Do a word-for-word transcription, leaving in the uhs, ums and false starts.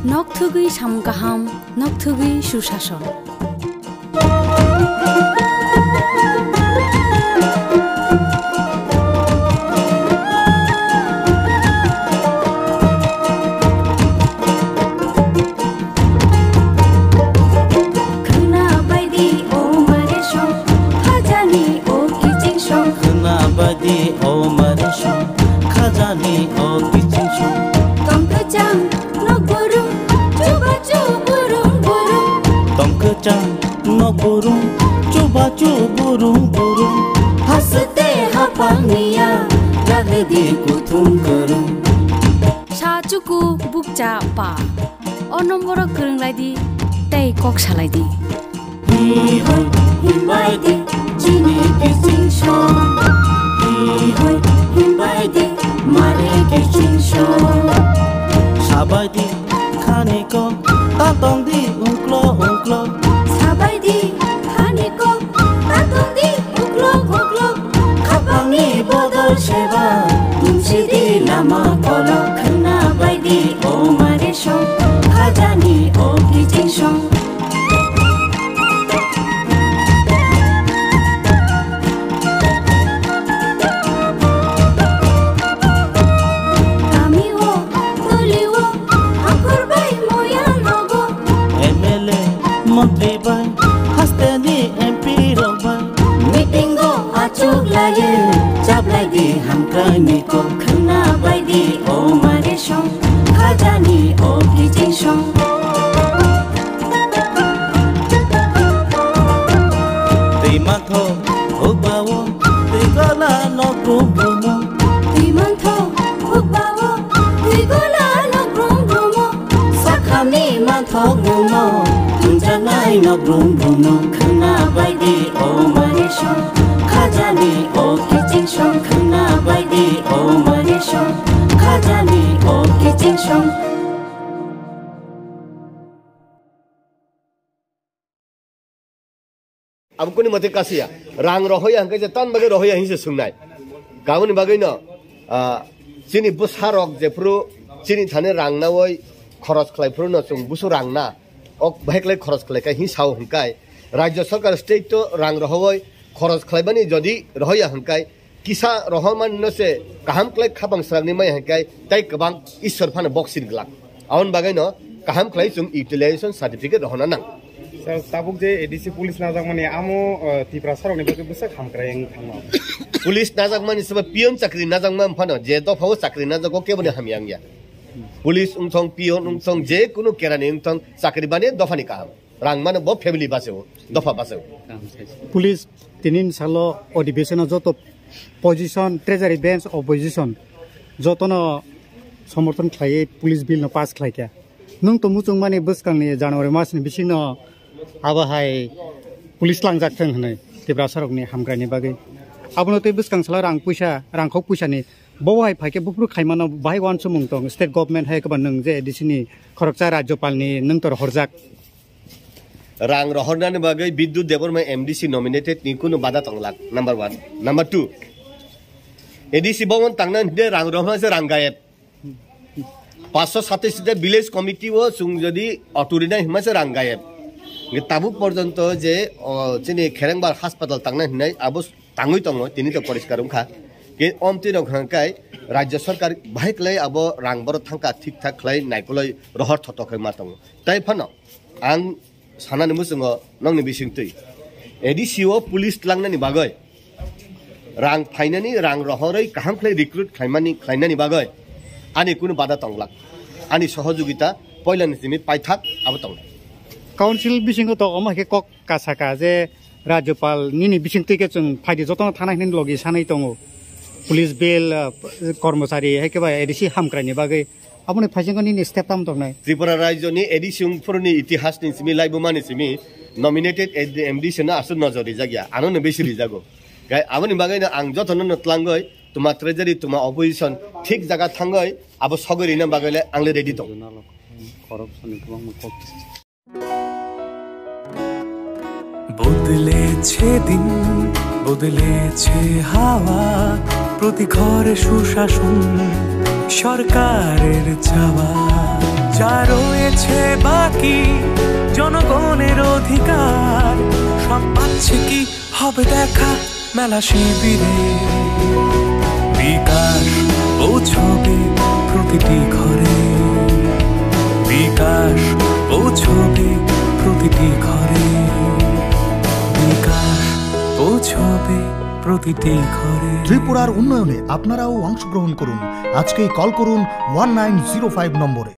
Nok thugwi samung kaham, nok thugwi susason. Khwna baidi o mare song, khajani o kiching song. Khwna baidi o mare song, khajani o kiching song. Tong kwchang nok burung, chubachu burung burung. Tong kwchang nok burung, chubachu burung burung. Haste hapang niya, ragdi kuthum kwrwng. Sa chuku bukcha pa. O nomboro kwrwng lai di, tei kok salai di. Hi hoi, himbai di, chini kiching song. Hi hoi, himbai di, mare kiching song. Sabai di, khani ko, ta tong di, ungklo, ungklo. Sabai di, khani ko, ta tong di, uklok, uklok. Khapangni bodol seba, tumsi di lama kolok. Khwna bai di, o mare song, khajani o kiching song. Kami o, toli o, akhor bai moya logo. M L A, montri bai, haste ni M P rok bai. Meeting o achuk lagi, chaplai di hamkrai ni kok. Khwna bai di, o mare song, khajani o kiching song. Twi mantho, hukbao, twi gola nok brum brumo. Twi mantho, hukbao, twi gola nok brum brumo. Sakhani manthok nungno, tunjaknai nok brum brumo. Khwna bai di, o mare song, khajani o kiching song. Khwna bai di, o mare song, khajani o kiching song. Abo kuni mote kasiya. Rang rohoya hwnkhe je tan bagwi rohoya hinse swngnai. Kaboni bagwino, ah, chini bwsarok jephru chini thani rang nawi khoros khlai phruno chwng busu rang na. Ok, bahai khlai khoros khlai kha hin sao hwnkhe. Rajya sarkar state to rang rohoi khoros khlaimani jodi rohoya hwnkhe, kisa rohormani no se kaham khlai khapang srangni mai hwnkhe tei kwbang Ishwar phano boxing glak. Aboni bagwi no kaham khlai chwng utilization certificate rohorna nang. Sir, tabuk je A D C police najakmani amo, uh, Tiprasa rokni bagwi bwswk hamkrai wng thangma? Police najakmani seba peon chakri najakma phano je dophao chakri najago keboni hamya wngya. Police wngthong, peon wngthong, je kunu kerani wngthong, chakri bani dophani kaham. Rang mano bo family base o, dopha base o. Police tinin salo odibeseno joto position, treasury bench opposition jotono somorthon khlaiwi police bill no pass khlaikha. Nwng to muchungmani bwskangni January masni bisingno abo hai police langjak thwng hwnwi Tiprasarokni hamkraini bagwi. Abono tei bwskang salo rang puisa, rangkhok puisani bo hai phaikhe buphuru khaimano bahai uansukmung tong. State government hai kwbang nwng je A D C ni khoroksa Rajyapalni nwng tor horjak. Rang rohornani bagwi Bidyut Debbarma M D C nominated ni kunu bada tonglak, number one. Number two, A D C bhawan tangna hinde rang rohorma se rang gayeb. Paanch sho satais ta village committee o chwng jodi authority nai hima se rang gayeb. Nge tabuk porjonto je, o, chini Kherengbar hospital tangna hinai abo tangwi tongo, tini to poriskar wngkha. Ke omtwi rok hwnkhai Rajya Sarkar bahai khlai abo rang boro thangkha thik thak khlai naikoloi rohor thotok khai ma tongo. Tai phano ang sanani muchungo nokni bisingtwi A D C o police tlangnani bagwi, rang phainani, rang rohorwi kaham khlai recruit khlaimani, khlainani bagwi ani kunu bada tonglak. Ani sohojogita poilani simi paithak abo tongnai. Council bisingo to omo hai khe kok kasaka je Rajyapal nini bisingtwi khe chwng phaidi jotono thana hinwi logi sanwi tongo. Police bill, ah, kormochari hai khe ba A D C hamkraini bagwi. Aboni phaisingo nini step tamo tongnai? Tripura rajyoni A D C wngphuruni itihasni simi, laibumani simi nominated M D C no aswk nojor rijak ya, ano no besi rijago. Gai aboni bagwino ang jotono no tlangwi tuma treasury, tuma opposition thik jaga thangwi abo sogwi rina bagwile ang le ready tong. বদলেছে দিন, বদলেছে হাওয়া, প্রতি ঘরে সুশাসন সরকারের চাওয়া। যারো এ সে বাকি জনগণের অধিকার, সব পাচ্ছে কি হবে দেখা মেলা শিবিরে। বিকাশ পৌঁছবে প্রতিটি ঘরে, বিকাশ পৌঁছবে প্রতিটি ঘরে, বিকাশ পৌঁছবে প্রতিটি ঘরে। ত্রিপুরার উন্নয়নে আপনারাও অংশগ্রহণ করুন। আজকেই কল করুন ওয়ান নাইন জিরো ফাইভ নম্বরে।